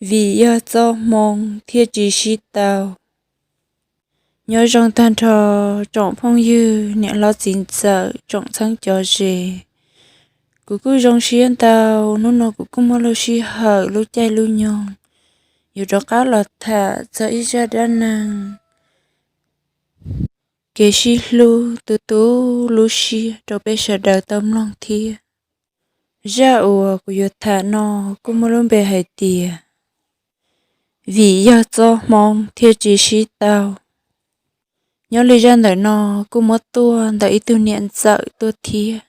Vim yog txoj hmoo thiaj tsis sib tau. Nyob zoo tag nrho tsoom phooj ywg, niam hlob txiv ntxawm, tsoom txheeb cov ze. Kuv kuj zoo siab ntau, hnub no kuv kuj muaj lub sij hawm lub caij lub nyoog yuav rov qab los tham txog ib zaj dab neeg kev sib hlub tu tu lub siab rau peb sawv daws tau mloog thiab. Zaj uas kuv yuav tham no kuj muaj lub npe hais tias, vim yog txoj hmoo thiaj tsis sib tau. Nyob li zaj ntawm no kuj muab tuaj ntawm ib tug niam ntxawm tuaj thiab,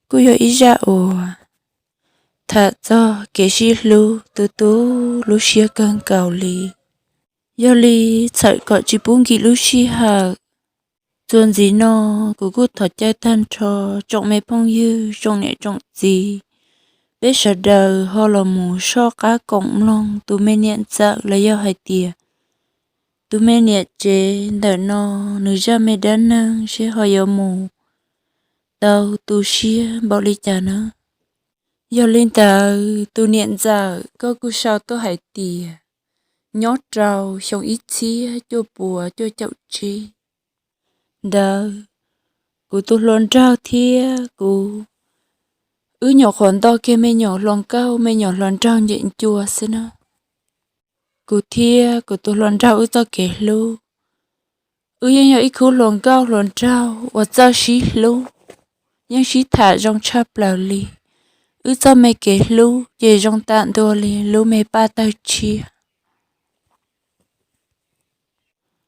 kuj yog ib zaj uas tham txog kev sib hlub tu tu lub siab kawg nkaus li. Yog li txhawm kom tsis pub nkim lub sij hawm, txuas ntxiv no kuv kuj thov caw tag nrho tsoom me phooj ywg, tsoom niam tsoom txiv, peb sawv daws ho los mus soj qab koom mloog tus me niam ntxawm los yog hais tias tus me niam tsev ntawm no nws zaj me dab neeg seb ho yuav mus tau tu siab npaum li cas na. Yog li ntawd tus niam ntxawm koj kuj sau tuaj hais tias nyob rau xyoo ib txhiab cuaj puas cuaj caum tsib ntawd, kuv tus hluas nraug thiab kuv, wb nyuam qhuav nto kiag me nyuam hluas nkauj me nyuam hluas nraug ncem ncua xwb na. Kuv thiab kuv tus hluas nraug wb txoj kev hlub, wb yeej yog ib khub hluas nkauj hluas nraug uas txawj sib hlub, yeej sib tham zoo tshaj plaws li. Wb txoj me kev hlub ces zoo tam ntua li lub me paj tawg tshiab.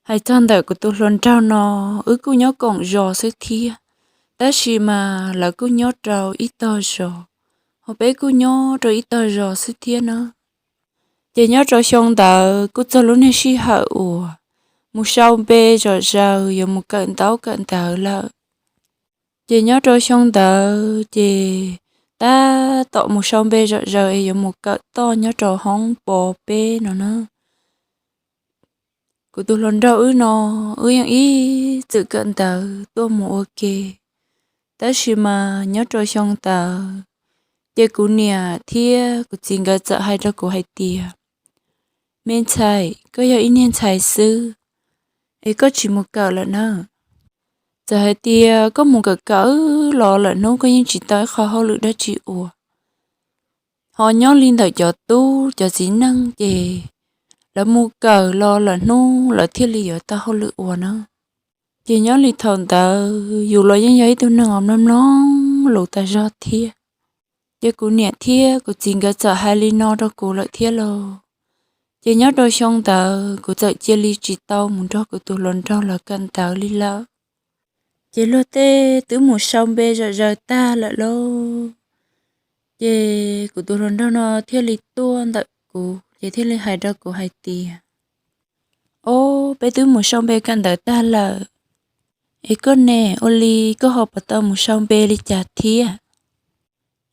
Hais txog ntawm kuv tus hluas nraug no, wb kuj nyob koom zos xwb thiab, tab sis mas lawv kuj nyob rau ib tog zos, ho peb kuj nyob rau ib tog zos xwb thiab na. Ces nyob rau xyoo ntawd kuj txog lub niag sij hawm uas mus sau npe zom zaws yuav mus kawm ntaub kawm ntawv lawm. Ces nyob rau xyoo ntawd ces tab tom mus sau npe zom zaws es yuav mus kawm toj nyob rau hoob pos peb no na. Kuv tus hluas nraug wb no, wb yeej ib txwm kawm ntawv tuaj mus ua ke, tab sis mas nyob rau xyoo ntawd ces kuv niam thiab kuv txiv nkawd txawm hais rau kuv hais tias, me ntxhais, koj yog ib niag ntxhais xwb es koj tsis mus kawm lawm na. Txawm hais tias koj mus kawm kawm los lawm hnub koj yeej tsis tau ib qho hauj lwm dab tsi ua. Ho nyob li ntawm cov tub cov txiv neej ces lawv mus kawm los lawm hnub lawv thiaj li yuav tau hauj lwm ua na. Ces nyob li thaum ntawd yus los yeej yog ib tug neeg uas mloog mloog lus tas zog thiab. Ces kuv niam thiab kuv txiv nkawd txawm hais li no rau kuv lawm thiab los. Ces nyob rau xyoo ntawd kuv txawm cia li tsis tau mus nrog kuv tus hluas nraug lawv kawm ntawv li lawm. Ces luag tej twb mus sau npe zom zaws tag lawm lauj. Ces kuv tus hluas nraug no thiaj li tuaj ntawm kuv ces thiaj li hais rau kuv hais tias, ob, peb twb mus sau npe kawm ntawv tag lawm, es koj ne, ua li koj ho puas tau mus sau npe li cas thiab?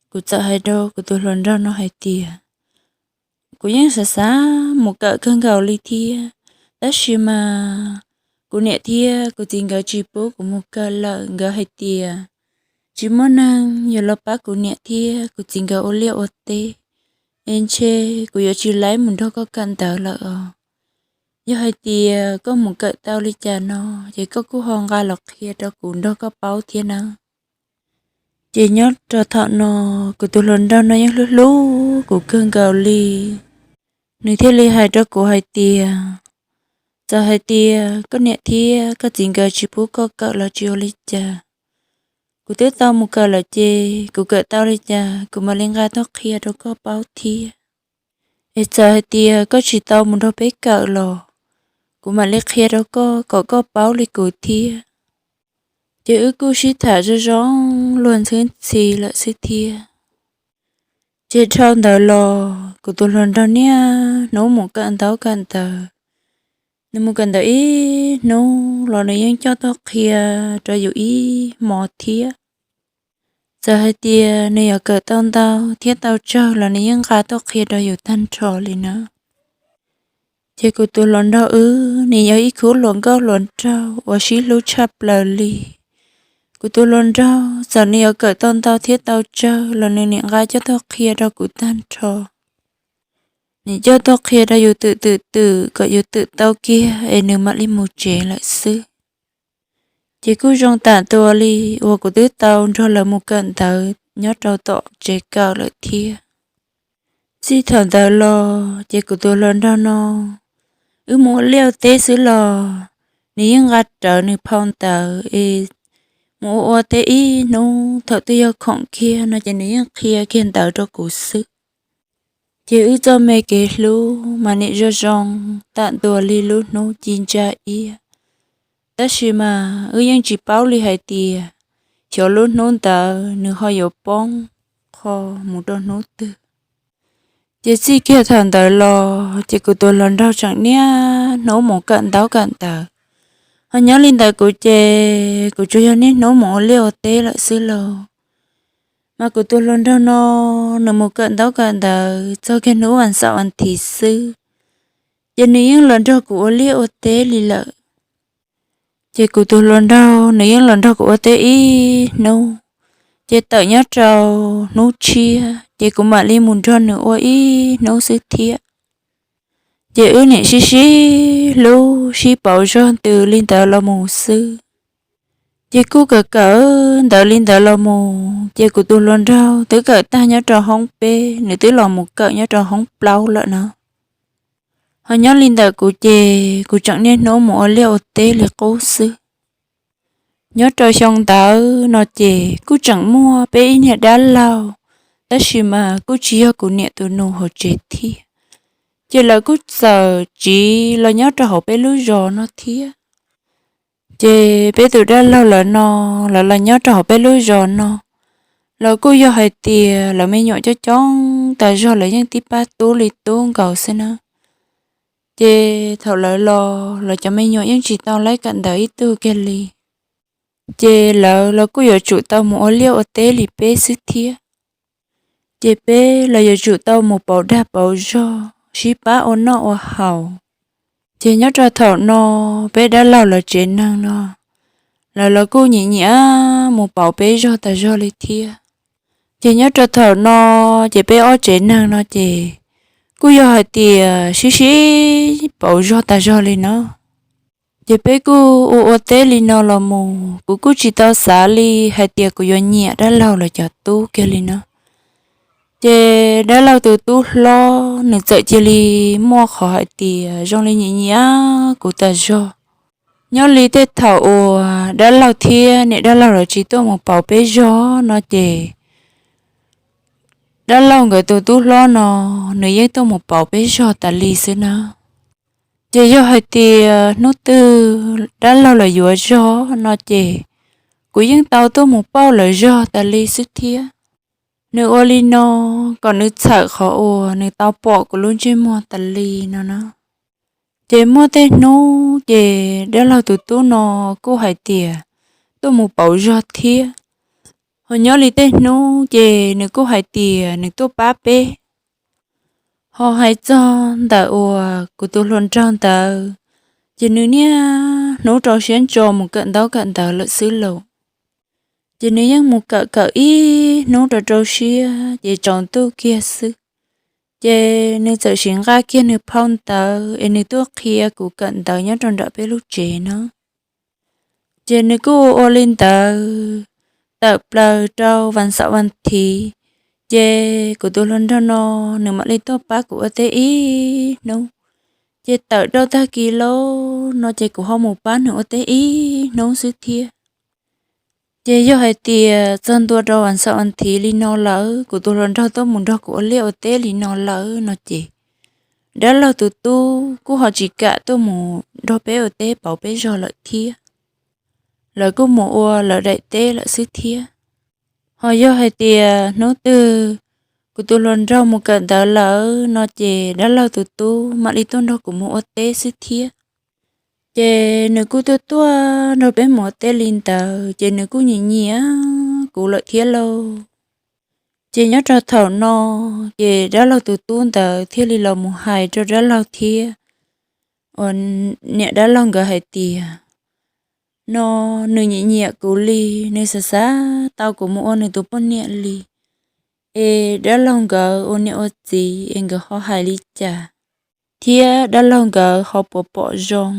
Kuv txawm hais rau kuv tus hluas nraug no hais tias, kuv yeej xav xav mus kawm kawg nkaus li thiab, tab sis mas kuv niam thiab kuv txiv nkawd tsis pub kuv mus kawm lawm, nkawd hais tias tsis muaj neeg yuav los pab kuv niam thiab kuv txiv nkawd ua liaj ua teb, es ntshe kuv yuav tsis laib mus nrog koj kawm ntawv lawm os. Yog hais tias koj mus kawm tau li cas no, ces koj kuj ho nqa los qhia rau kuv nrog koj paub thiab nawb. Ces nyob rau thaum no, kuv tus hluas nraug no yeej hlub hlub kuv kawg nkaus li, nws thiaj li hais rau kuv hais tias, txawm hais tias koj niam thiab koj txiv nkawd tsis pub koj kawm los tsis ua li cas, kuv twb tau mus kawm lawm ces kuv kawm tau li cas kuv mam li nqa tuaj qhia rau koj paub thiab. Es txawm hais tias koj tsis tau mus nrog peb kawm los, kuv mam li qhia rau koj kom koj paub li kuv thiab. Ces wb kuj sib tham zoo zoo luag ntxhwb ntxhi lawm xwb thiab. Ces dhau ntawd los kuv tus hluas nraug niaj hnub mus kawm ntaub kawm ntawv. Nws mus kawm ntawv ib hnub los nws yeej coj tuaj qhia rau yus ib hmo thiab. Txawm hais tias nws yuav kawm tau ntau thiab tau tsawg los nws yeej nqa tuaj qhia rau yus tag nrho li na. Ces kuv tus hluas nraug wb, nws yog ib khub hluas nkauj hluas nraug uas sib hlub tshaj plaws li. Kuv tus hluas nraug txawm nws yuav kawm tau ntau thiab tau tsawg los nws niam nqa coj tuaj qhia rau kuv tag nrho. niam coj tuaj qhia rau yus twm twm twm kom yus twm tau kiag es nws mam li mus tsev lawm xwb. Ces kuj zoo tam tuaj li uas kuv twb tau nrog lawv mus kawm ntawv nyob rau tom tsev kawm lawm thiab. Txij thaum ntawd los ces kuv tus hluas nraug no, wb mus ua liaj ua teb xwb los nws yeej nqa rawv nws phau ntawv es mus ua ua teb ib hnub, thaum twg yog khoom kiag no ces nws yeej qhia kiag ntawv rau kuv xwb. Ces wb txoj me kev hlub mas nim zoo zoo tam tuaj li lub hnub ci ntsa iab. Tab sis mas wb yeej tsis paub li hais tias xyov lub hnub ntawd nws ho yuav poob qho mus rau hnub twg. Ces txij kiag thaum ntawd los ces kuv tus hluas nraug tseem niaj hnub mus kawm ntaub kawm ntawv. Ho nyob li ntawd kuv ces kuv tsuas yog niaj hnub mus ua liaj ua teb lawm xwb lauj. Mas kuv tus hluas nraug no, nws mus kawm ntaub kawm ntawv txog kiag hnub vas xaum vas thiv xwb, ces nws yeej los nrog kuv ua liaj ua teb li lawm. Ces kuv tus hluas nraug nws yeej los nrog kuv ua teb ib hnub, ces tawm nyob rau hnub tshiab ces kuv mam li mus nrog nws ua ib hnub xwb thiab. Ces wb nim sib sib hlub sib pauv zog ntws li ntawd los mus xwb. Ces kuj kawm kawm ntawv li ntawd los mus ces kuv tus hluas nraug twb kawm tag nyob rau hoob peb, nws twb los mus kawm nyob rau hoob plaub lawm na. Ho nyob li ntawd kuv ces kuv tseem niaj hnub mus ua liaj ua teb li qub xwb. Nyob rau xyoo ntawd no ces kuj tseem muaj peb ib niag dab laug, tab sis mas kuj tsis yog kuv niam tus nus hauv tsev thiab. Ces lawv kuj txawm tsiv los nyob rau hauv peb lub zos no thiab. Ces peb tus dab laug lawv no, lawv los nyob rau hauv peb lub zos no, lawv kuj yog hais tias lawv me nyuam coob coob tas zog, lawv yeej tib pab tub li tub nkaus xwb na. Ces thaum lawv los, lawv cov me nyuam yeej tsis tau laib kawm ntawv ib tug kiag li. Ces lawv los kuj yuav tsum tau mus ua liaj ua teb li peb xwb thiab. Ces peb los yuav tsum tau mus pauv dag pauv zog sib pab ua noj ua haus. Ces nyob rau thaum no, peb dab laug lawv tsev neeg no, lawv los kuj nyiam nyiam mus pauv peb zog tas zog li thiab. Ces nyob rau thaum no, ces peb ob tsev neeg no ces kuj yog hais tias sib sib pauv zog tas zog li no. Ces peb kuj ua ua teb li no los mus, kuv kuj tsis tau xav li hais tias kuv yuav nyiam dab laug lawv cov tub kiag li no. Ces dab laug tus tub hlob nws txawm cia li muaj qhov hais tias zoo li nyiam nyiam kuv tas zog. Nyob li tej thaum uas dab laug thiab niam dab laug lawv tsis tuaj mus pauv peb zog no ces dab laug nkawd tus tub hlob no nws yeej tuaj mus pauv peb zog tas li xwb na. Ces yog hais tias hnub twg dab laug lawv yuav zog no ces kuv yeej tau tuaj mus pauj lawv zog tas li xwb thiab. Nws ua li no kom nws txhawm qhov uas nws tau pom kuv lub ntsej muag tas li no na. Ces muaj tej hnub ces dab laug tus tub no kuj hais tias tuaj mus pauv zog thiab. Ho nyob li tej hnub ces nws kuj hais tias nws tuaj pab peb. Ho hais txog ntawm uas kuv tus hluas nraug ntawd, ces nws niaj hnub rau siab ntso mus kawm ntaub kawm ntawv lawm xwb lauj. Ces nws yeej mus kawm kawm ib hnub rau rau siab ces tsaus ntuj kiag xwb. Ces nws txawm sim nqa kiag nws phau ntawv es nws tuaj qhia kuv kawm ntawv nyob rau nram peb lub tsev no. Ces nws kuj ua ua li ntawd tawm plaws rau vas xaum vas thiv, ces kuv tus hluas nraug no nws mam li tuaj pab kuv ua teb ib hnub. Ces tawm rau tag kis lauj no ces kuv ho mus pab nws ua teb ib hnub xwb thiab. Ces yog hais tias txog ntua rau vas xaum vas thiv li no lawm, kuv tus hluas nraug tuaj mus nrog kuv ua liaj ua teb li no lawm no ces dab laug tus tub kuj ho tsis kam tuaj mus nrog peb ua teb pauv peb zog lawm thiab. Lawv kuj mus ua lawv daim teb lawm xwb thiab. Ho yog hais tias hnub twg kuv tus hluas nraug mus kawm ntawv lawm no ces dab laug tus tub mam li tuaj nrog kuv mus ua teb xwb thiab. Ces nws kuj tuaj tuaj nrog peb mus ua teb li ntawd ces nws kuj nyiam nyiam kuv lawm thiab lauj. Ces nyob rau thaum no, ces dab laug tus tub ntawd thiaj li los mus hais rau dab laug thiab uas niam dab laug nkawd hais tias no nws nyiam nyiam kuv li, nws xav xav tau kuv mus ua nws tus poj niam li. es dab laug nkawd ua niam ua txiv es nkawd ho hais li cas, thiab dab laug nkawd ho puas pom zoo.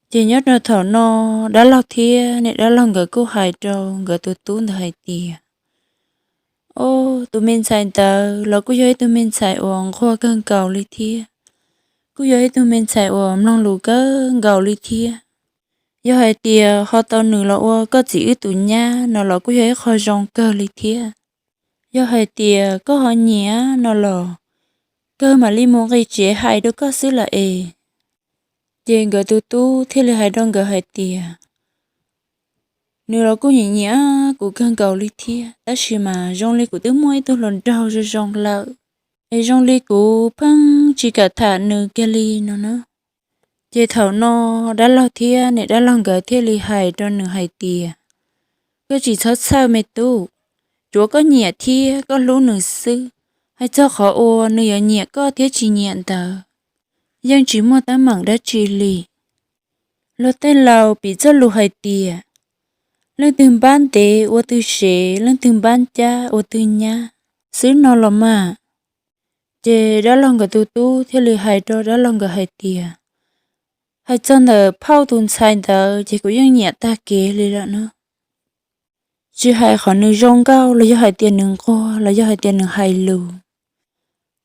Ces nyob rau thaum no, dab laug thiab niam dab laug nkawd kuj hais rau nkawd tus tub ntawd hais tias, o, tus me ntxhais ntawd los kuj yog ib tug me ntxhais uas nquag kawg nkaus li thiab, kuj yog ib tug me ntxhais uas mloog lus kawg nkaus li thiab. Yog hais tias ho tau nws los ua koj txiv wb tus nyab no los kuj yog ib qho zoo kawg li thiab. Yog hais tias koj ho nyiam no los kawg mam li mus nqis tsev hais rau koj xwb lawm es. Ces nkawd tus tub thiaj li hais rau nkawd hais tias, nws los kuj nyiam nyiam kuv kawg nkaus li thiab, tab sis mas zoo li kuv twb muaj ib tug hluas nraug zoo zoo lawm, es zoo li kuv pheej tsis kam tham nws kiag li no na. Ces thaum no, dab laug thiab niam dab laug nkawd thiaj li hais rau nws hais tias, koj tsis txhob txhawj me tub, tsuav koj nyiam thiab koj hlub nws xwb. Hais txog qhov uas nws yuav nyiam koj thiab tsis nyiam ntawd, yeej tsis muaj teeb meem dab tsi li. Luag tej laus piv txoj lus hais tias, leej twg npab ntev ua twg sev, leej twg npab ncab ua twg nyab xwb no los mas. Ces dab laug nkawd tus tub thiaj li hais rau dab laug nkawd hais tias, hais txog ntawm phauj tus ntxhais ntawd ces kuv yeej nyiam tag kev li lawm no. Tsis hais qhov nws zoo nkauj los yog hais tias nws nquag los yog hais tias nws hais lus,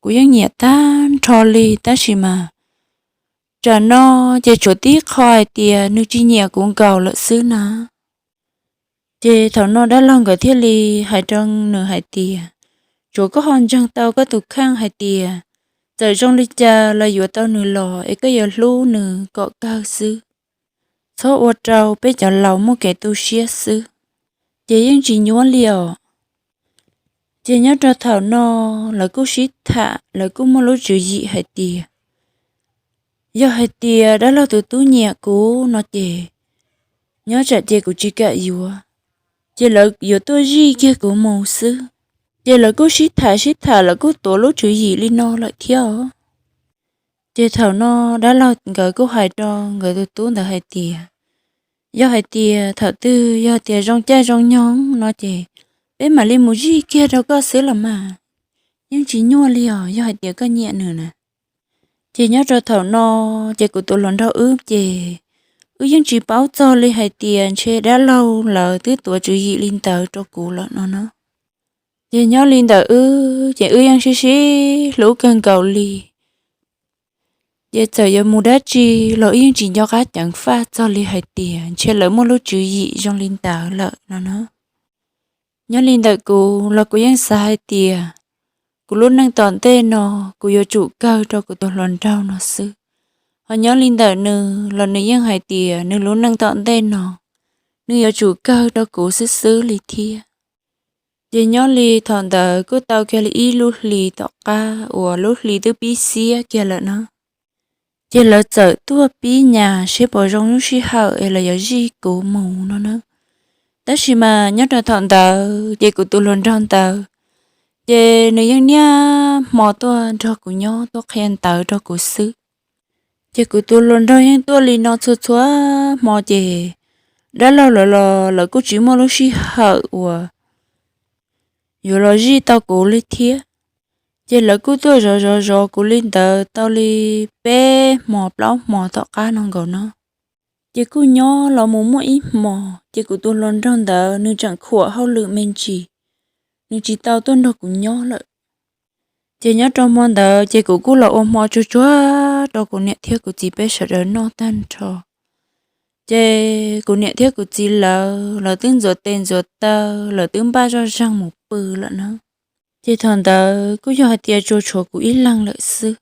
kuv yeej nyiam tag nrho li, tab sis mas tsam no ces tsuas tib qho hais tias nws tsis nyiam kuv nkaus lawm xwb na. Ces thaum no dab laug nkawd thiaj li hais rau nws hais tias, tsuav koj ho ntseeg tau koj tus kheej hais tias, txawm zoo li cas los yuav tau nws los es koj yuav hlub nws kom kawg xwb. Txhob ua rau peb cov laus muaj kev tu siab xwb, ces yeej tsis nyuaj li os. Ces nyob rau thaum no, lawv kuj sib tham, lawv kuj muaj lub tswv yim hais tias, yog hais tias dab laug tus tub nyiam kuv no ces, nyob tsam ces kuv tsis kam yuav, ces lawv yuav tuaj zij kiag kuv mus xwb. Ces lawv kuj sib tham sib tham, lawv kuj tuav lub tswv yim li no lawm thiab os. Ces thaum no, dab laug nkawd kuj hais rau nkawd tus tub ntawd hais tias, yog hais tias thaum twg yog tias zoo caij zoo nyoog no ces peb mam li mus zij kiag rau koj xwb los mas, yeej tsis nyuaj li os yog hais tias koj nyiam nws na. Ces nyob rau thaum no, ces kuv tus hluas nraug wb ces, wb yeej tsis paub txog li hais tias ntshe dab laug lawv twb tuav tswv yim li ntawd rau kuv lawm no na. Ces nyob li ntawm wb ces wb yeej sib sib hlub kawg nkaus li. Ces txawm yuav mus dab tsi los wb yeej tsis nco qab ceev faj txog li hais tias ntshe lawv muaj lub tswv yim zoo li ntawd lawm no na. Nyob li ntawm kuv los kuv yeej xav hais tias, kuv lub neej tom ntej no, kuv yuav tsum kawg rau kuv tus hluas nraug no xwb. Ho nyob li ntawm nws los nws yeej hais tias nws lub neej tom ntej no, nws yuav tsum kawg rau kuv xwb xwb li thiab. Ces nyob li thaum ntawd kuj tau kiag li ib lub hlis tom qab uas lub hli twb pib xiab kiag lawm na. Ces lawv txawm tuaj pib nyas seb puas zoo lub sij hawm es lawv yuav zij kuv mus no na. Tab sis mas nyob rau thaum ntawd ces kuv tus hluas nraug ntawd, ces nws yeej niaj hmo tuaj nrog kuv nyob tuaj qhia ntawv rau kuv xwb. Ces kuv tus hluas nraug yeej tuaj li no txhua txhua hmo ces dab laug lawv los lawv kuj tsis muaj lub sij hawm uas yuav los zij tau kuv li thiab. Ces lawv kuj tuaj zov zov zov kuv li ntawd tau li peb hmo plaub hmo tom qab no nkaus no. Ces kuj nyob los mus muaj ib hmo, ces kuv tus hluas nraug ntawd nws tseem khuam hauj lwm me ntsis, nws tsis tau tuaj nrog kuv nyob lawm. Ces nyob rau hmo ntawd ces kuv kuj los ua hmo tsuag tsuag rau kuv niam thiab kuv txiv peb sawv daws noj tag nrho. Ces kuv niam thiab kuv txiv lawv, lawv twb ntxuav tes ntxuav taw, lawv twb npaj zoj zeeg mus pw lawm na. Ces thaum ntawd kuj yog hais tias tsuas tshuav kuv ib leeg lawm xwb.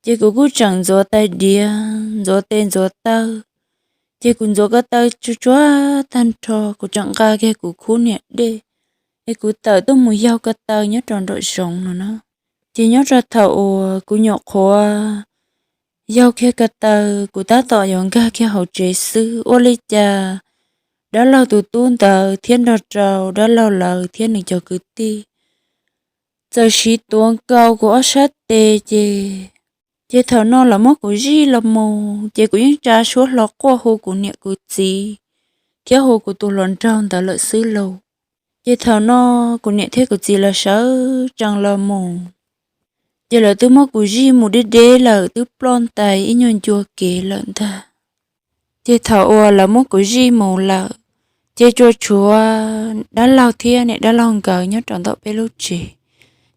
Ces kuv kuj tseem ntxuav tais diav, ntxuav tes ntxuav taw. Ces kuv ntxuav ko taw tsuag tsuag tag nrho, kuv tseem nqa kiag kuv khub niam dej, es kuv tawm tuaj mus yaug ko taw nyob rau nraum zoov no na. Ces nyob rau thaum uas kuv nyuam qhuav yaug kiag ko taw, kuv tab tom yuav nkag kiag hauv tsev xwb, ua li cas dab laug tus tub ntawd thiab nrog rau dab laug lawv thiab nws cov kwv tij txawm siv tuav nkaus kuv ob sab tes ces, ces thaum no lawv muab kuv zij los mus ces kuv yeej tsa suab hlo quaj hu kuv niam kuv txiv thiab hu kuv tus hluas nraug ntawd lawm xwb lauj. Ces thaum no kuv niam thiab kuv txiv lawv sawv tsees los mus, ces lawv twb muab kuv zij mus deb deb lawm, twb ploj ntais ib nyuag ncua kev lawm ntag. Ces thaum uas lawv muab kuv zij mus lawm, ces tsuas tshuav dab laug thiab niam dab laug nkawd nyob rau ntawm peb lub tsev,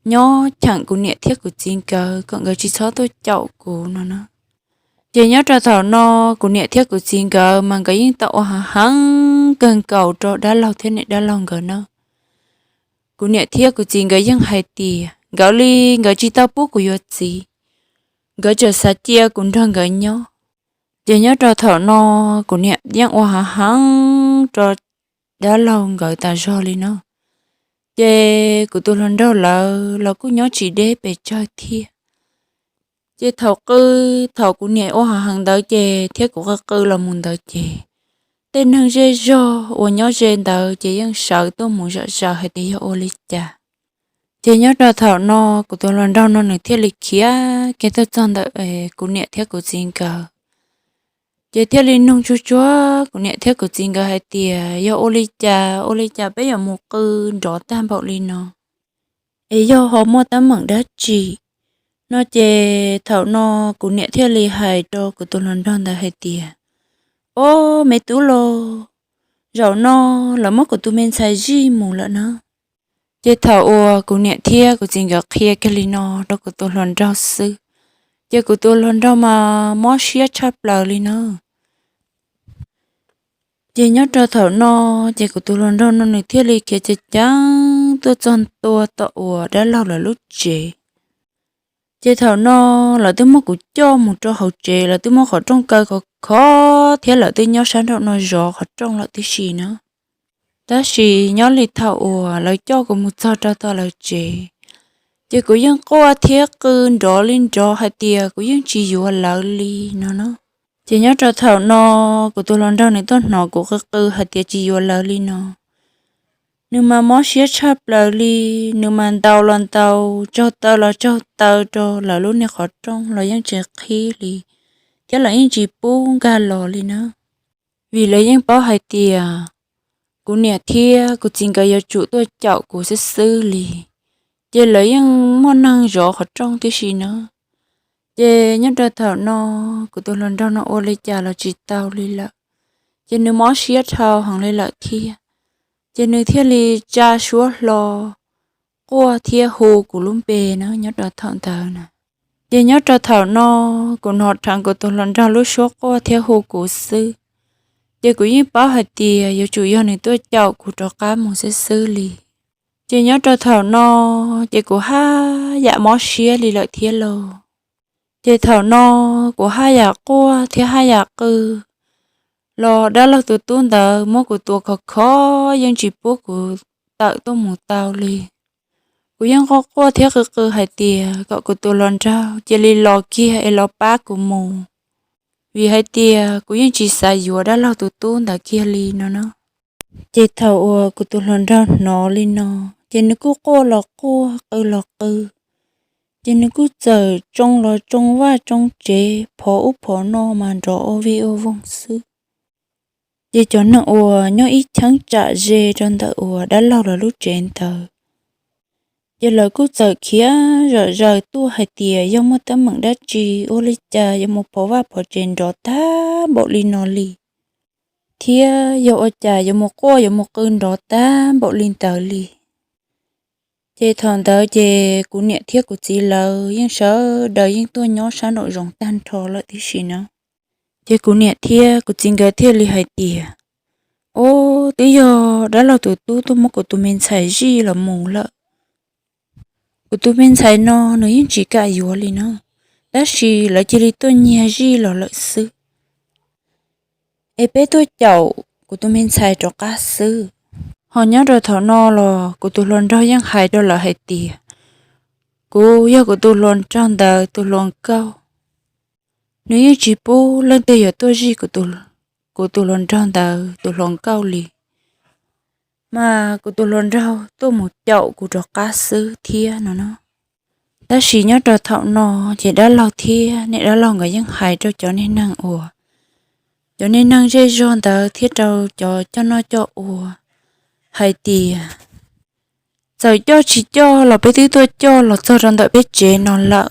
nyob cheem kuv niam thiab kuv txiv nkawd kom nkawd tsis txhob tuaj caum kuv no na. Ces nyob rau thaum no, kuv niam thiab kuv txiv nkawd mas nkawd yeej tau ua hav heev kawg nkaus rau dab laug thiab niam dab laug nkawd na. Kuv niam thiab kuv txiv nkawd yeej hais tias nkawd li nkawd tsis tau pub kuv yuav txiv, nkawd tseem xav cia kuv nrog nkawd nyob. Ces nyob rau thaum no, kuv niam yeej ua hav heev rau dab laug nkawd tas zog li no. Ces kuv tus hluas nraug lawv los kuj nyob tsis deb pes tsawg thiab. Ces thaum qw, thaum kuv niam ua hav heev ntawd ces thiab kuv qw qw los mus ntawd ces tej neeg zej zog uas nyob ze ntawd ces yeej sawv tuaj mus zom zaws hais tias yog ua li cas. Ces nyob rau thaum no, kuv tus hluas nraug no nws thiaj li khiav kiag tuaj txog ntawm kuv niam thiab kuv txiv nkawd. Ces thiaj li nug tsuag tsuag kuv niam thiab kuv txiv nkawd hais tias yog ua li cas, ua li cas peb yuav mus qw nrov tag npaum li no, es yog ho muaj teeb meem dab tsi no. Ces thaum no kuv niam thiaj li hais rau kuv tus hluas nraug ntawd hais tias, Ob, me tub los, zaum no lawv muab kuv tus me ntxhais zij mus lawm na. Ces thaum uas kuv niam thiab kuv txiv nkawd qhia kiag li no rau kuv tus hluas nraug xwb, ces kuv tus hluas nraug mas mob siab tshaj plaws li na. Ces nyob rau thaum no, ces kuv tus hluas nraug no nws thiaj li khiav ceev ceev tuaj txog ntua tom uas dab laug lawv lub tsev. Ces thaum no lawv twb muab kuv coj mus rau hauv tsev, lawv twb muab qhov rooj kaw khov khov thiab lawv twb nyob sab nraum no zov qhov rooj lawm tib si na. Tab sis nyob li thaum uas lawv coj kuv mus txog rau tom lawv tsev, ces kuv yeej quaj thiab qw nrov li nrov hais tias kuv yeej tsis yuav lawv li no na. Ces nyob rau thaum no, kuv tus hluas nraug nws tuaj hnov kuv qw qw hais tias tsis yuav lawv li no, nws mas mob siab tshaj plaws li. Nws mas ntaus los ntaus, tsaug taw los tsaug taw rau lawv lub niag qhov rooj los yeej tsis qhib li, thiab lawv yeej tsis pub nkag los li na. Vim lawv yeej paub hais tias kuv niam thiab kuv txiv nkawd yuav tsum tuaj caum kuv xwb xwb li, ces lawv yeej muaj neeg zov qhov rooj tib si na. Ces nyob rau thaum no, kuv tus hluas nraug no ua li cas los tsis tau li lawm, ces nws mob siab dhau heev li lawm thiab. Ces nws thiaj li tsa suab hlo quaj thiab hu kuv lub npe na nyob rau thaum ntawd na. Ces nyob rau thaum no, kuv hnov dheev kuv tus hluas nraug lub suab quaj thiab hu kuv xwb, ces kuv yeej paub hais tias yuav tsum yog nws tuaj caum kuv rov qab mus xwb xwb li. Ces nyob rau thaum no, ces kuv haj yam mob siab li lawm thiab lauj. Ces thaum no kuv haj yam quaj thiab haj yam qw los dab laug tus tub ntawd muab kuv tua khov khov yeej tsis pub kuv tawm tuaj mus tau li. Kuv yeej quaj quaj thiab qw qw hais tias kom kuv tus hluas nraug cia li los kiag es los pab kuv mus, vim hais tias kuv yeej tsis xav yuav dab laug tus tub ntawd kiag li no na. Ces thaum uas kuv tus hluas nraug hnov li no, ces nws kuj quaj los quaj qw los qw, ces nws kuj txawm tsoo los tsoo vaj tsoo tsev phov ub phov no mas nrov ua vij ua voog xwb. Ces cov neeg uas nyob ib cheeb tsam ze rau ntawm uas dab laug lawv lub tsev ntawd, ces lawv kuj txawm khiav zom zaws tuaj hais tias yog muaj teeb meem dab tsi, ua li cas yuav mus phov vaj phov tsev nrov tag npaum li no li, thiab yog ua cas yuav mus quaj yuav mus qw nrov tag npaum li ntawd li. Ces thaum ntawd ces kuv niam thiab kuv txiv lawv yeej sawv daws yeej tuaj nyob sab nraum zoov tag nrho lawm tib si na. Ces kuv niam thiab kuv txiv nkawd thiaj li hais tias, Ub, twb yog dab laug tus tub tuaj muab kuv tus me ntxhais zij los mus lawm. Kuv tus me ntxhais no nws yeej tsis kam yuav li na, tab sis lawv cia li tuaj nyiag zij los lawm xwb. Es peb tuaj caum kuv tus me ntxhais rov qab xwb. Ho nyob rau thaum no los kuv tus hluas nraug yeej hais rau lawv hais tias, kuv yog kuv tus hluas nraug ntawd tus hluas nkauj, nws yeej tsis pub leej twg yuav tuaj zij kuv tus hluas nraug ntawd tus hluas nkauj li, mas kuv tus hluas nraug tuaj mus caum kuv rov qab xwb thiab no na. Tab sis nyob rau thaum no, ces dab laug thiab niam dab laug nkawd yeej hais rau cov niag neeg uas, cov niag neeg zej zog ntawd thiab rau cov coj noj coj ua hais tias, Txawm coj tsis coj los peb twb tuaj coj los txog rau ntawm peb tsev no lawm,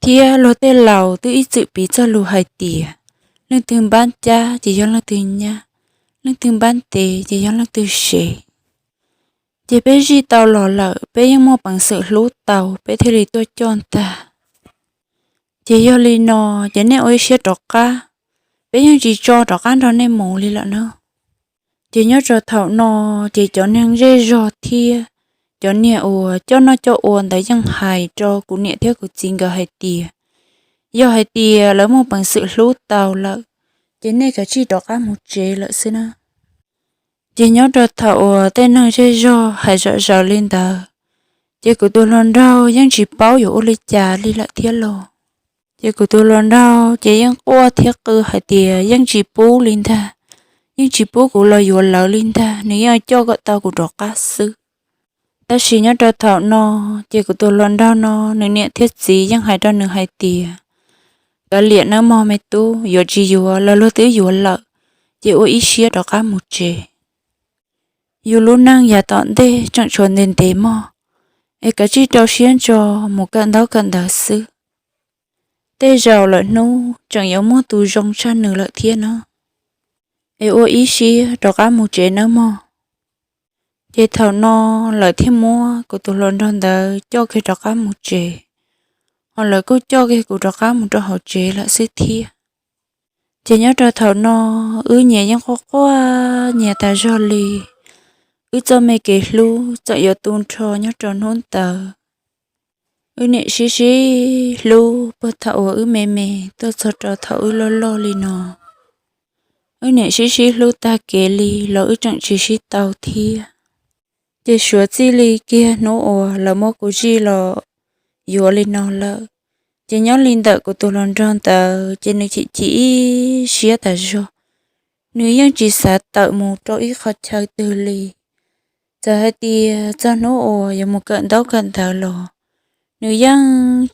thiab luag tej laus twb ib txwm piv txoj lus hais tias leej twg npab cab ces yog leej twg nyab, leej twg npab ntev ces yog leej twg sev. Ces peb zij tau los lawm, peb yeej muaj peev xwm hlub tau, peb thiaj li tuaj coj ntag. Ces yog li no, ces nej ua ib siab rov qab, peb yeej tsis tso rov qab nrog nej mus li lawm na. Ces nyob rau thaum no, ces cov neeg zej zog thiab cov niag uas coj noj coj ua ntawd yeej hais rau kuv niam thiab kuv txiv nkawd hais tias, yog hais tias lawv muaj peev xwm hlub tau lawm, ces nej kav tsij rov qab mus tsev lawm xwb na. Ces nyob rau thaum uas tej neeg zej zog hais zom zaws li ntawd, ces kuv tus hluas nraug yeej tsis paub yuav ua li cas li lawm thiab los. Ces kuv tus hluas nraug ces yeej quaj thiab qw hais tias yeej tsis pub li ntag, yeej tsis pub kuv los yuav lawv li ntag, nws yeej coj kom tau kuv rov qab xwb. Tab sis nyob rau thaum no, ces kuv tus hluas nraug no, nws niam thiab txiv yeej hais rau nws hais tias, kav liam nawb mog me tub, yuav tsis yuav los luag twb yuav lawm, ces ua ib siab rov qab mus tsev. Yus lub neej yav tom ntej tseem tshuav ntev ntev mog, es kav tsij rau siab ntso mus kawm ntaub kawm ntawv xwb. Tej zaum lawm hnub tseem yuav muaj tus zoo tshaj nws lawm thiab na. Es ua ib siab rov qab mus tsev nawb mog. Ces thaum no lawv thiaj muab kuv tus hluas nraug ntawd coj kiag rov qab mus tsev, ho lawv kuj coj kiag kuv rov qab mus rau hauv tsev lawm xwb thiab. Ces nyob rau thaum no, wb nyias yeej quaj quaj nyias tas zog li. Wb txoj me kev hlub txawm yuav tu nrho nyob rau hnub ntawd. Wb niam sib sib hlub puag thaum uas wb me me tuaj txog rau thaum wb loj loj li no. Wb niam sib sib hlub tag kev li los wb tseem tsis sib tau thiab. Ces suav txij li kiag hnub uas lawv muab kuv zij los yuav li no lawm, ces nyob li ntawm kuv tus hluas nraug ntawd ces nws chim chim ib siab tas zog. Nws yeej tsis xav tawm mus rau ib qhov chaw twg li. Txawm hais tias txog hnub uas yuav mus kawm ntaub kawm ntawv los nws yeej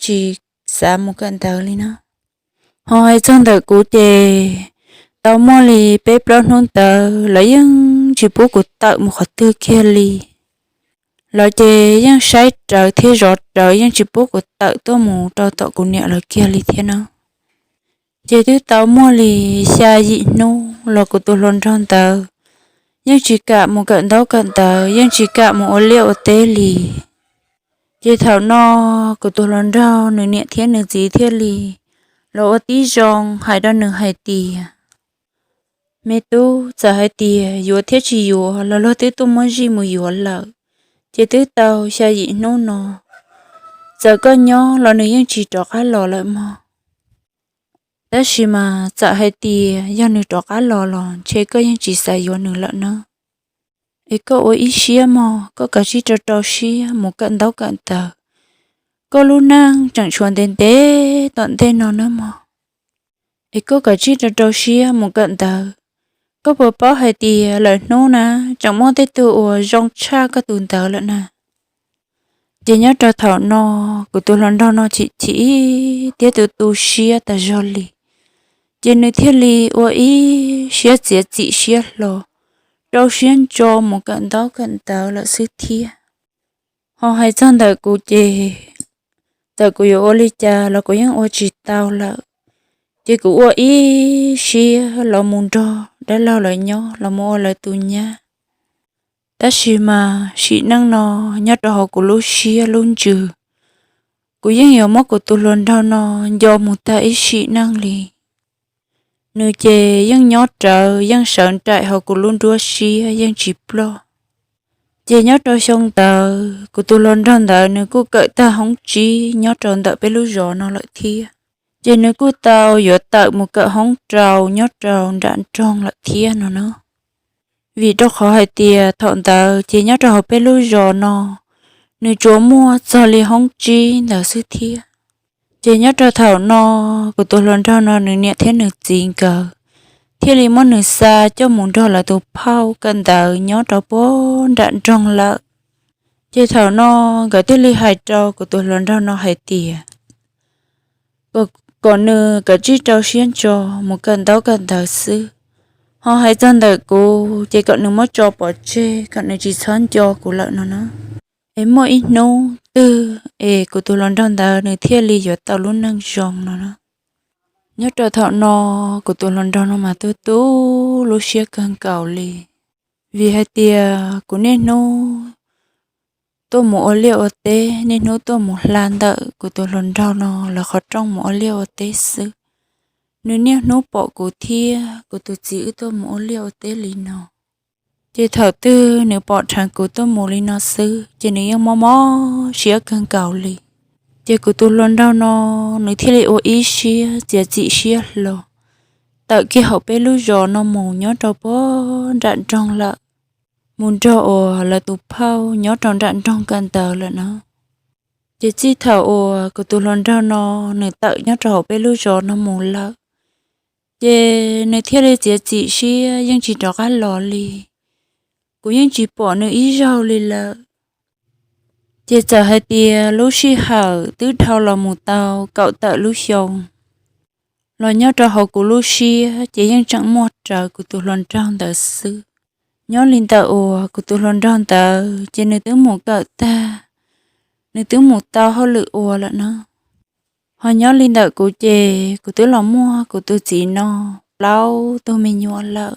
tsis xav mus kawm ntawv li na. Ho hais txog ntawm kuv ces tau muaj li peb plaub hnub ntawd lawv yeej tsis pub kuv tawm mus qhov twg kiag li. Lawv ces yeej saib rawv thiab zov rawv yeej tsis pub kuv tawm tuaj mus rau tom kuv niam lawv kiag li thiab na. Ces twb tau muaj li xya yim hnub los kuv tus hluas nraug ntawd yeej tsis kam mus kawm ntaub kawm ntawv, yeej tsis kam mus ua liaj ua teb li. Ces thaum no kuv tus hluas nraug nws niam thiab nws txiv thiaj li los ua tib zoo hais rau nws hais tias, me tub, txawm hais tias yuav thiab tsis yuav los luag twb tuaj muab zij mus yuav lawm, ces twb tau xya yim hnub no, txawm koj nyob los nws yeej tsis rov qab los lawm mog. Tab sis mas txawm hais tias yog nws rov qab los los ntshe koj yeej tsis xav yuav nws lawm na. Es koj ua ib siab mog, koj kav tsij rau rau siab mus kawm ntaub kawm ntawv. Koj lub neej tseem tshuav ntev ntev tom ntej no nawb mog. Es koj kav tsij rau rau siab mus kawm ntawv. Koj puas paub hais tias lawm hnub na tseem muaj tej tug uas zoo tshaj koj tus ntawd lawm na? Ces nyob rau thaum no, kuv tus hluas nraug no chim chim thiab tu tu siab tas zog li. Ces nws thiaj li ua ib siab txiav txim siab hlo, rau siab ntso mus kawm ntaub kawm ntawv lawm xwb thiab. Ho hais txog ntawm kuv ces, txawm kuv yuav ua li cas los kuv yeej ua tsis tau lawm. Ces kuv ua ib siab los mus nrog dab laug lawv nyob, los mus ua lawv tus nyab. Tab sis mas sim neej no, nyob rau hauv kuv lub siab lub ntsws, kuv yeej yuav muab kuv tus hluas nraug no nco mus tag ib sim neej li. Nws ces yeej nyob rawv yeej sawv nraim hauv kuv lub nruab siab yeej tsis ploj. Ces nyob rau xyoo ntawd kuv tus hluas nraug ntawd nws kuj kawm tag hoob tsib nyob rau ntawm peb lub zos no lawm thiab. Ces nws kuj tau yuav tawm mus kawm hoob rau nyob rau nram nroog lawm thiab no na. Vim rau qhov hais tias thaum ntawd ces nyob rau hauv peb lub zos no, nws tsuas muaj txog li hoob tsib ntawd xwb thiab. Ces nyob rau thaum no, kuv tus hluas nraug no nws niam thiab nws txiv nkawd thiaj li muab nws xa coj mus nrog lawv tus phauj kawm ntawv nyob rau puag nram nroog lawm. Ces thaum no nkawd thiaj li hais rau kuv tus hluas nraug no hais tias, kom, kom nws kav tsij rau siab ntso mus kawm ntaub kawm ntawv xwb. Ho hais txog ntawm kuv ces kom nws muab tso pov tseg, kom nws tsis txhob nco kuv lawm no na. Es muaj ib hnub twg es kuv tus hluas nraug ntawd nws thiaj li yuav tau lub neej zoo no na. Nyob rau thaum no, kuv tus hluas nraug no mas tu tu lub siab kawg nkaus li, vim hais tias kuv niaj hnub tuaj mus ua liaj ua teb, niaj hnub tuaj mus hla ntawm kuv tus hluas nraug no lawv qhov rooj mus ua liaj ua teb xwb. Nws niaj hnub pom kuv thiab kuv tus txiv wb tuaj mus ua liaj ua teb li no. Ces thaum twg nws pom dheev kuv tuaj mus li no xwb ces nws yeej mob mob siab kawg nkaus li. Ces kuv tus hluas nraug no nws thiaj li ua ib siab txiav txim siab hlo tawm kiag hauv peb lub zos no mus nyob rau puag nram nroog lawm, mus nrog uas lawv tus phauj nyob rau nram nroog kawm ntawv lawm na. Ces txij thaum uas kuv tus hluas nraug no nws tawm nyob rau hauv peb lub zos no mus lawm, ces nws thiaj li txiav txim siab yeej tsis rov qab los li. Kuv yeej tsis pom nws ib zaug li lawm. Ces txawm hais tias lub sij hawm twb dhau los mus tau kaum tawm lub xyoo los nyob rau hauv kuv lub siab ces yeej tseem muaj rawv kuv tus hluas nraug ntawd xwb. Nyob li ntawm uas kuv tus hluas nraug ntawd ces nws twb mus kawm tag, nws twb mus tau hauj lwm ua lawm na. Ho nyob li ntawm kuv ces kuv twb los muaj kuv tus txiv no plaub tug me nyuam lawm.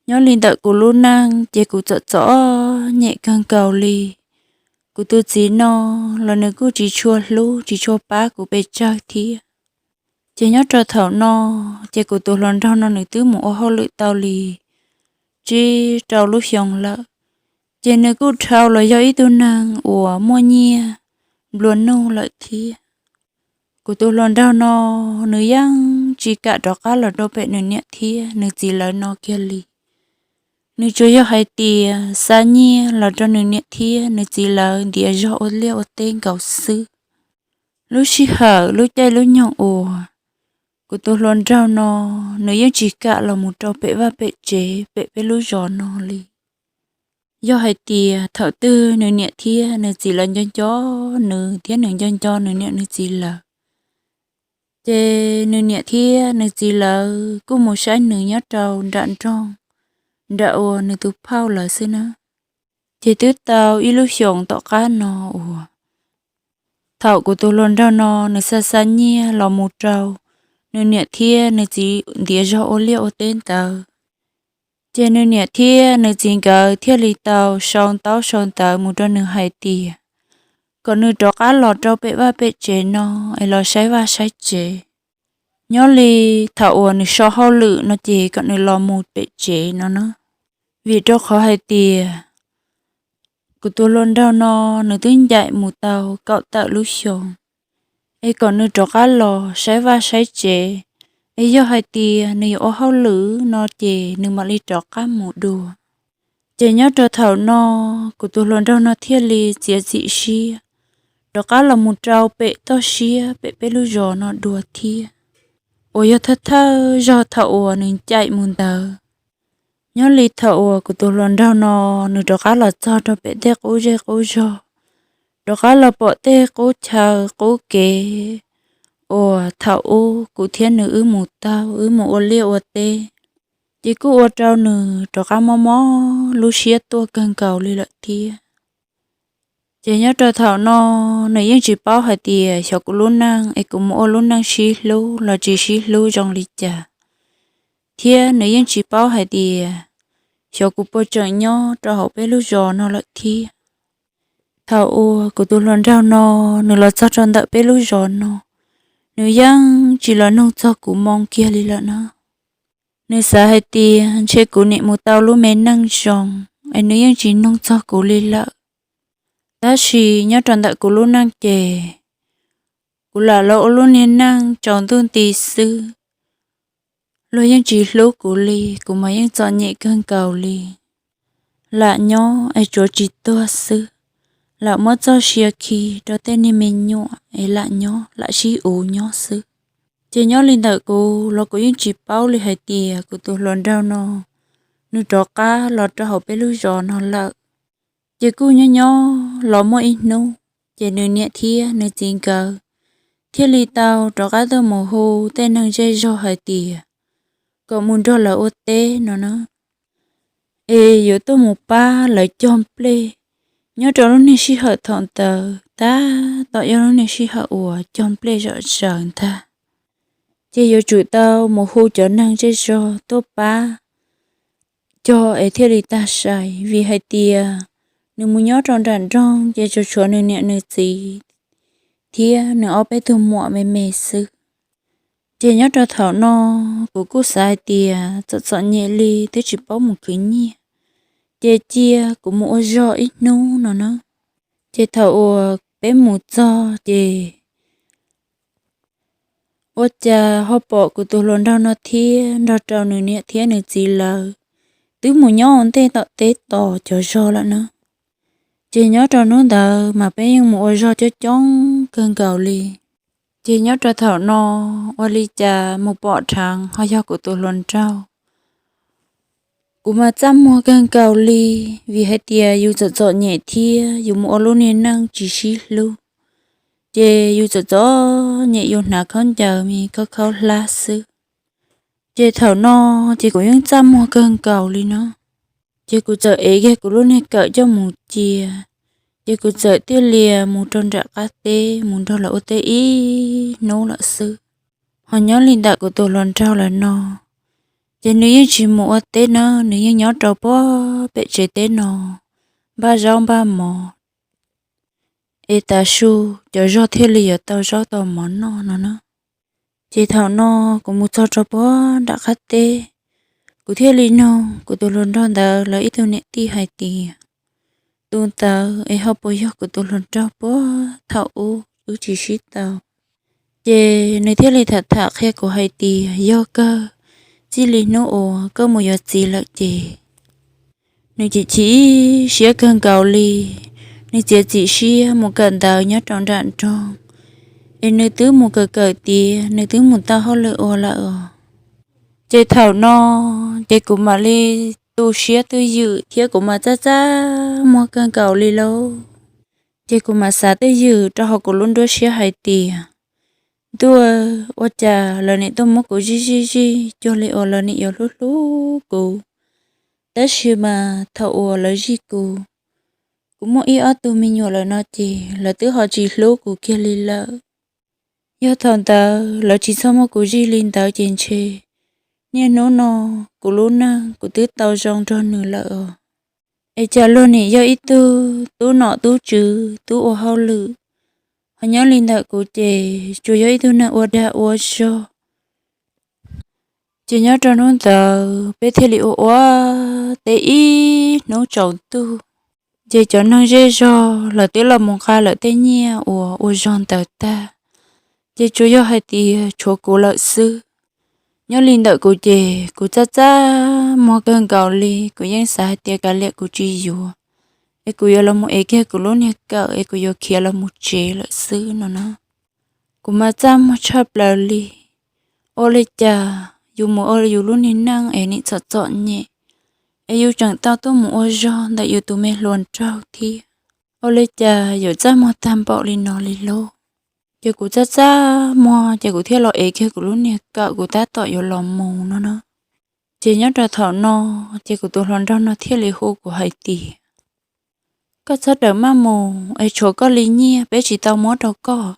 Nyob li ntawm kuv lub neej ces kuv txom txom nyem kawg nkaus li. Kuv tus txiv no los nws kuj tsis tshua hlub tsis tshua pab kuv pes tsawg thiab. Ces nyob rau thaum no ces kuv tus hluas nraug no nws twb mus ua hauj lwm tau li tsib rau lub xyoo lawm, ces nws kuj dhau los yog ib tug neeg uas muaj nyiaj nplua nuj lawm thiab. Kuv tus hluas nraug no nws yeej tsis kam rov qab los rau pem nws niam thiab nws txiv lawv no kiag li. Nws tsuas yog hais tias xa nyiaj los rau nws niam thiab nws txiv lawv ntiav zog ua liaj ua teb nkaus xwb. Lub sij hawm lub caij lub nyoog uas kuv tus hluas nraug no nws yeej tsis kam los mus rau pem vaj pem tsev pem peb lub zos no li. Yog hais tias thaum twg nws niam thiab nws txiv lawv nco nco nws thiab nws nco nco nws niam nws txiv lawv, ces nws niam thiab nws txiv lawv kuj mus saib nws nyob rau nram nroog, nram uas nws tus phauj lawv xwb na. Ces twb tau ib lub xyoos tom qab no uas thaum kuv tus hluas nraug no nws xa xa nyiaj los mus rau nws niam thiab nws txiv ntiav zog ua liaj ua teb ntawd, ces nws niam thiab nws txiv nkawd thiaj li tau sau ntaub sau ntawv mus rau nws hais tias kom nws rov qab los rau pem vaj pem tsev no es los saib vaj saib tsev. Nyob li thaum uas nws so hauj lwm no ces kom nws los mus pem tsev no na, vim rau qhov hais tias kuv tus hluas nraug no nws twb ncaim mus tau kaum tawm lub xyoo, es kom nws rov qab los saib vaj saib tsev, es yog hais tias nws yuav ua hauj lwm no ces nws mam li rov qab mus dua. Ces nyob rau thaum no, kuv tus hluas nraug no thiaj li txiav txim siab rov qab los mus rau pem toj siab pem peb lub zos no dua thiab, uas yog thawj thawj zaug thaum uas nws ncaim mus ntawd. Nyob li thaum uas kuv tus hluas nraug no nws rov qab los txog rau pem tej qub zej qub zog, rov qab los pom tej qub chaw qub kev uas thaum ub kuv thiab nws wb mus taug wb mus ua liaj ua teb, ces kuj ua rau nws rov qab mob mob lub siab tuaj kawg nkaus li lawm thiab. Ces nyob rau thaum no, nws yeej tsis paub hais tias xyov kuv lub neej es kuv mus ua lub neej sib hlub los tsis sib hlub zoo li cas, thiab nws yeej tsis paub hais tias xyov kuv puas tseem nyob rau hauv peb lub zos no lawm thiab. Thaum uas kuv tus hluas nraug no nws los txog rau ntawm peb lub zos no, nws yeej tsis los nug txog kuv moo kiag li lawm na. Nws xav hais tias ntshe kuv niam mus tau lub me neej zoo, es nws yeej tsis nug txog kuv li lawm. Tab sis nyob rau ntawm kuv lub neej ces kuv lam los ua lub niag neej tsaus ntuj nti xwb, luag yeej tsis hlub kuv li, kuv mas yeej txom nyem kawg nkaus li. Lam nyob es tsuav tsis tuag xwb, lam muab txoj sia khi rau tej niag me nyuam es lam nyob lam sib uv nyob xwb. Ces nyob li ntawm kuv los kuv yeej tsis paub li hais tias kuv tus hluas nraug no nws rov qab los rau hauv peb lub zos no lawm. Ces kuj nyob nyob los muaj ib hnub, ces nws niam thiab nws txiv nkawd thiaj li tau rov qab tuaj mus hu tej neeg zej zog hais tias kom mus nrog lawv ua teb no na, es yuav tuaj mus pab lawv cog nplej Nyob rau lub niag sij hawm thaum ntawd tab tom yog lub niag sij hawm uas cog nplej zom zaws ntag, ces yuav tsum tau mus hu cov neeg zej zog tuaj pab cog es thiaj li tag sai, vim hais tias nws mus nyob rau nram nroog ces tsuas tshuav nws niam nws txiv thiab nws ob peb tug muam me me xwb. Ces nyob rau thaum no kuv kuj xav hais tias txom txom nyem li twb tsis paub mus khwv nyiaj, ces cia kuv mus ua zog ib hnub no na. Ces thaum uas peb mus txog ces ua cas ho pom kuv tus hluas nraug no thiab nrog rau nws niam thiab nws txiv lawv twb mus nyob ua ntej tom teb tos cov zog lawm na. Ces nyob rau hnub ntawd mas peb yeej mus ua zog coob coob kawg nkaus li. Ces nyob rau thaum no ua li cas mus pom dheev ho yog kuv tus hluas nraug. Kuv mas txaj muag kawg nkaus li, vim hais tias yus txom txom nyem thiab yus mus ua lub niag neej tsis sib hlub, ces yus txom txom nyem yus hnav khaub ncaws me khaub khaub hlab xwb. Ces thaum no ces kuv yeej txaj muag kawg nkaus li no. Ces kuv txawm ev kiag kuv lub niag kawm coj mus cia, ces kuv txawm thiaj li mus rau nram qab teb mus nrog lawv ua teb ib hnub lawm xwb. Ho nyob li ntawm kuv tus hluas nraug lawm no, ces nws yeej tsis mus ua teb na, nws yeej nyob rau puag pem tsev teb no npaj zaub npaj mov, es tav su cov zog thiaj li yuav tau zaub tau mov noj no na. Ces thaum no kuv mus txog rau puag nram qab teb, kuv thiaj li nug kuv tus hluas nraug ntawd lawv ib tug niam tij hais tias, tus ntawd es ho puas yog kuv tus hluas nraug puag thaum ub wb tsis sib tau? Ces nws thiaj li tham tham qhia kuv hais tias yog kawg, txij li hnub uas koj mus yuav txiv lawm ces nws chim chim siab kawg nkaus li, nws txiav txim siab mus kawm ntawv nyob rau nram nroog, es nws twb mus kawm kawm tiav, nws twb mus tau hauj lwm ua lawm os. Ces thaum no ces kuv mam li tu siab twj ywm thiab kuv mam txaj txaj muag kawg nkaus li lauj. Ces kuv mam xav twj ywm rau hauv kuv lub nruab siab hais tias, ntuj, ua cas lawv nim tuaj muab kuv zij zij zij cuag li uas lawv nim yuav hlub hlub kuv. Tab sis mas thaum uas lawv zij kuv, kuv muaj ib ob tug me nyuam lawm no ces lawv twb ho tsis hlub kuv kiag li lawm. Yog thaum ntawd lawv tsis txhob muab kuv zij li ntawd ces ntshe niaj hnub no kuv lub neej kuv twb tau zoo nrog nws lawm os. Es cas luag nim yog ib tug tub nom tub tswv tub ua hauj lwm, ho nyob li ntawm kuv ces tsuas yog ib tug neeg ua dag ua zog. Ces nyob rau hnub ntawd peb thiaj li ua ua teb ib hnub tsaus ntuj. Ces cov neeg zej zog lawv twb los mus nqa lawm tej nyiaj uas ua zog ntawd tag, ces tsuas yog hais tias tshuav kuv lawm xwb. Nyob li ntawm kuv ces kuv txaj txaj muag kawg nkaus li, kuv yeej xav hais tias kav liam kuv tsis yuav, es kuv yuav los mus ev kiag kuv lub niag kawm es kuv yuav khiav los mus tsev lawm xwb no na. Kuv mas txaj muag tshaj plaws li. Ua li cas yus mus ua yus lub niag neej es nim txom txom nyem, es yus tseem tau tuaj mus ua zog ntawm yus tus me hluas nraug thiab. Ua li cas yuav txaj muag tag npaum li no li lauj? Ces kuv txaj txaj muag ces kuv thiaj los ev kiag kuv lub niag kawm kuv tab tom yuav los mus no na. Ces nyob rau thaum no, ces kuv tus hluas nraug no thiaj li hu kuv hais tias, koj txhob rawm maj mus, es tshuav koj li nyiaj peb tsis tau muab rau koj.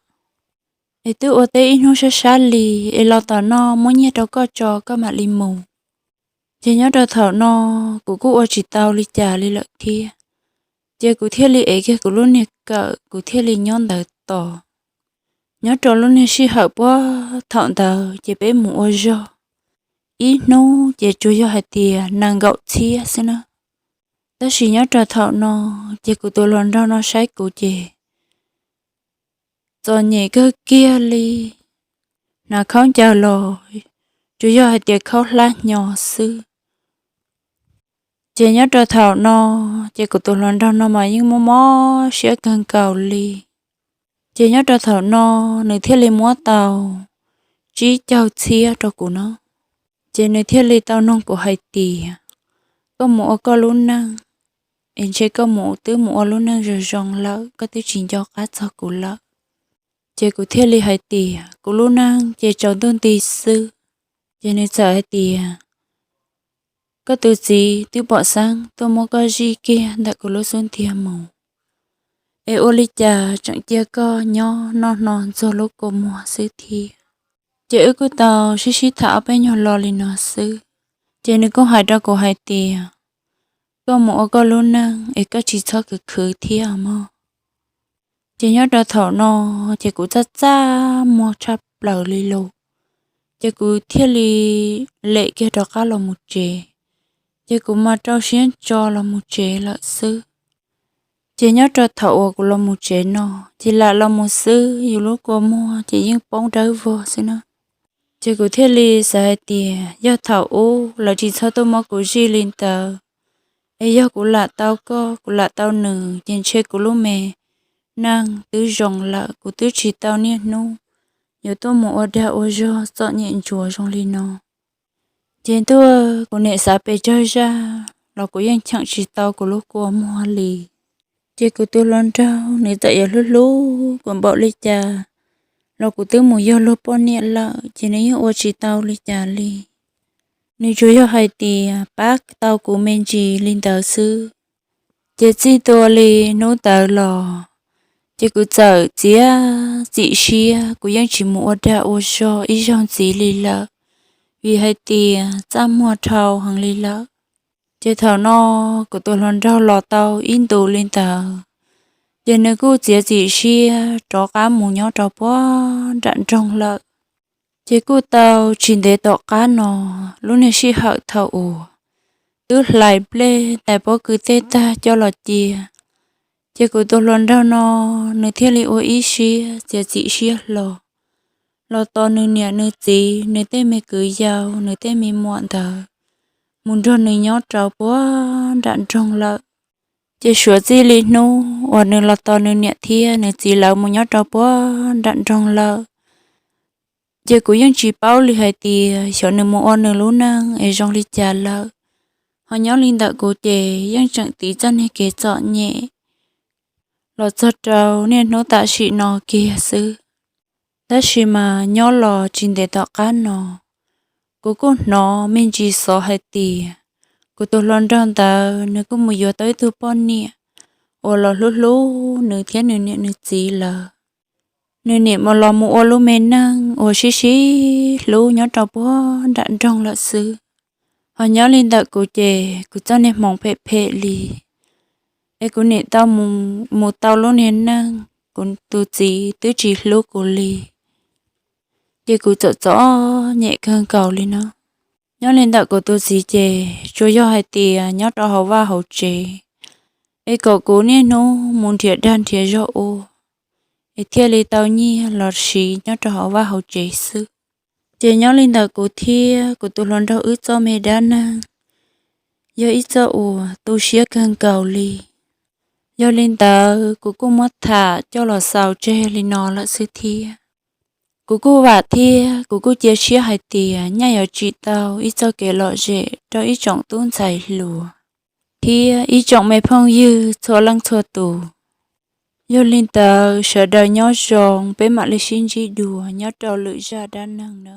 Es twb ua teb ib hnub sab sab li, es los tom no muab nyiaj rau koj tso koj mam li mus. Ces nyob rau thaum no, kuv kuj ua tsis tau li cas li lawm thiab. Ces kuv thiaj li ev kiag kuv lub niag kawm kuv thiaj li nyob ntawd tos. Nyob rau lub niag sij hawm puag thaum ntawd ces peb mus ua zog ib hnub ces tsuas yog hais tias nees nkaum txhiab xwb na. Tab sis nyob rau thaum no, ces kuv tus hluas nraug no saib kuv ces txom nyem kawg kiag li, hnav khaub ncaws los tsuas yog hais tias khaub hlab hnyo xwb. Ces nyob rau thaum no, ces kuv tus hluas nraug no mas yeej mob mob siab kawg nkaus li. Ces nyob rau thaum no, nws thiaj li muab tau tsib caug txhiab rau kuv no. Ces nws thiaj li tau noog kuv hais tias, koj mus ua koj lub neej, es ntshe koj mus twb mus ua lub neej zoo zoo lawm, koj twb tsis nco qab txog kuv lawm. Ces kuv thiaj li hais tias kuv lub neej ces tsaus ntuj nti xwb. Ces nws txawm hais tias, koj tus txiv twb pom xeeb tuaj muab koj zij kiag ntawm kuv lub xub ntiag mus. es ua li cas tseem cia koj nyob noj hno ntxuag lub kua muag xwb thiab? Ces wb kuj tau sib sib tham ob peb nyuag lo li no xwb. Ces nws kuj hais rau kuv hais tias, koj mus ua koj lub neej es koj tsis txhob khwv khwv thiab mog. Ces nyob rau thaum no, ces kuv txaj txaj muag tshaj plaws li lauj. Ces kuv thiaj li lem kiag rov qab los mus tsev, ces kuv mas rau siab ntso los mus tsev lawm xwb. Ces nyob rau thaum uas kuv los mus tsev no, ces lam los mus xwb, yus lub kua muag ces yeej poob dawb vog xwb na. Ces kuv thiaj li xav hais tias yog thaum ub lawv tsis txhob tuaj muab kuv zij li ntawd, es yog kuv lam tau koj, kuv lam tau nws, ces ntshe kuv lub me neej twb zoo lawm, kuv twb tsis tau niaj hnub yuav tuaj mus ua dag ua zog txom nyem ntsuav zoo li no. Ces ntuj, kuv niam xav pes tsawg zaj los kuv yeej cheem tsis tau kuv lub kua muag li. Ces kuv tus hluas nraug nws txawm yuav hlub hlub kuv npaum li cas los kuv twb mus yog luag poj niam lawm, ces nws yeej ua tsis tau li cas li. Nws tsuas yog hais tias pab tau kuv me ntsis li ntawd xwb. Ces txij tua li hnub ntawd los, ces kuv txawm txiav txim siab, kuv yeej tsis mus ua dag ua zog ib zaug ntxiv li lawm, vim hais tias txaj muag dhau heev li lawm. Ces thaum no kuv tus hluas nraug los tau ib ntus li ntawd, ces nws kuj txiav txim siab rov qab mus nyob rau puag nram nroog lawm. Ces kuj tau tsis ntev tom qab no, lub niag sij hawm thaum uas twb hlais nplej ntais pob kws tej tag coj los cia, ces kuv tus hluas nraug no nws thiaj li ua ib siab txiav txim siab hlo los tos nws niam nws txiv, nws tej me kwv yau, nws tej me muam ntawd mus nrog nws nyob rau puag nram nroog lawm. Ces suav txij li hnub uas nws los tos nws niam thiab nws txiv lawv mus nyob rau puag nram nroog lawm, ces kuv yeej tsis paub li hais tias xyov nws mus ua nws lub neej es zoo li cas lawm. Ho nyob li ntawm kuv ces yeej tseem tiv txoj niag kev txom nyem los txog rau niaj hnub tam sim no kiag xwb. Tab sis mas nyob los tsis ntev tom qab no, kuv kuj hnov me ntsis xov hais tias kuv tus hluas nraug ntawd nws kuj mus yuav tau ib tug poj niam uas los hlub hlub nws thiab nws niam nws txiv lawm. Nws niam mus los mus ua lub me neej uas sib sib hlub nyob rau puag nram nroog lawm xwb. Ho nyob li ntawm kuv ces kuv txoj niag hmoov phem phem li, es kuv niam tau mus tau lub niag neej, kuv tus txiv twb tsis hlub kuv li, ces kuv txom txom nyem kawg nkaus li no. Nyob li ntawm kuv tus txiv ces tsuas yog hais tias nyob rau hauv vaj hauv tsev, es kom kuv niaj hnub mus nrhiav dag nrhiav zog ua, es thiaj li tau nyiaj los siv nyob rau hauv vaj hauv tsev xwb. Ces nyob li ntawm kuv thiab kuv tus hluas nraug wb txoj me dab neeg yog ib txoj uas tu siab kawg nkaus li. Yog li ntawd kuv kuj muab tham coj los xaus tseg li no lawm xwb thiab. Kuv kuj vam thiab kuv kuj cia siab hais tias nyaj yuav tsim tau ib txoj kev lom zem rau ib tsoom tub ntxhais hluas thiab ib tsoom me phooj ywg txhua leej txhua tus. Yog li ntawd sawv daws nyob zoo, peb mam li sib ntsib dua nyob rau lwm zaj dab neeg na.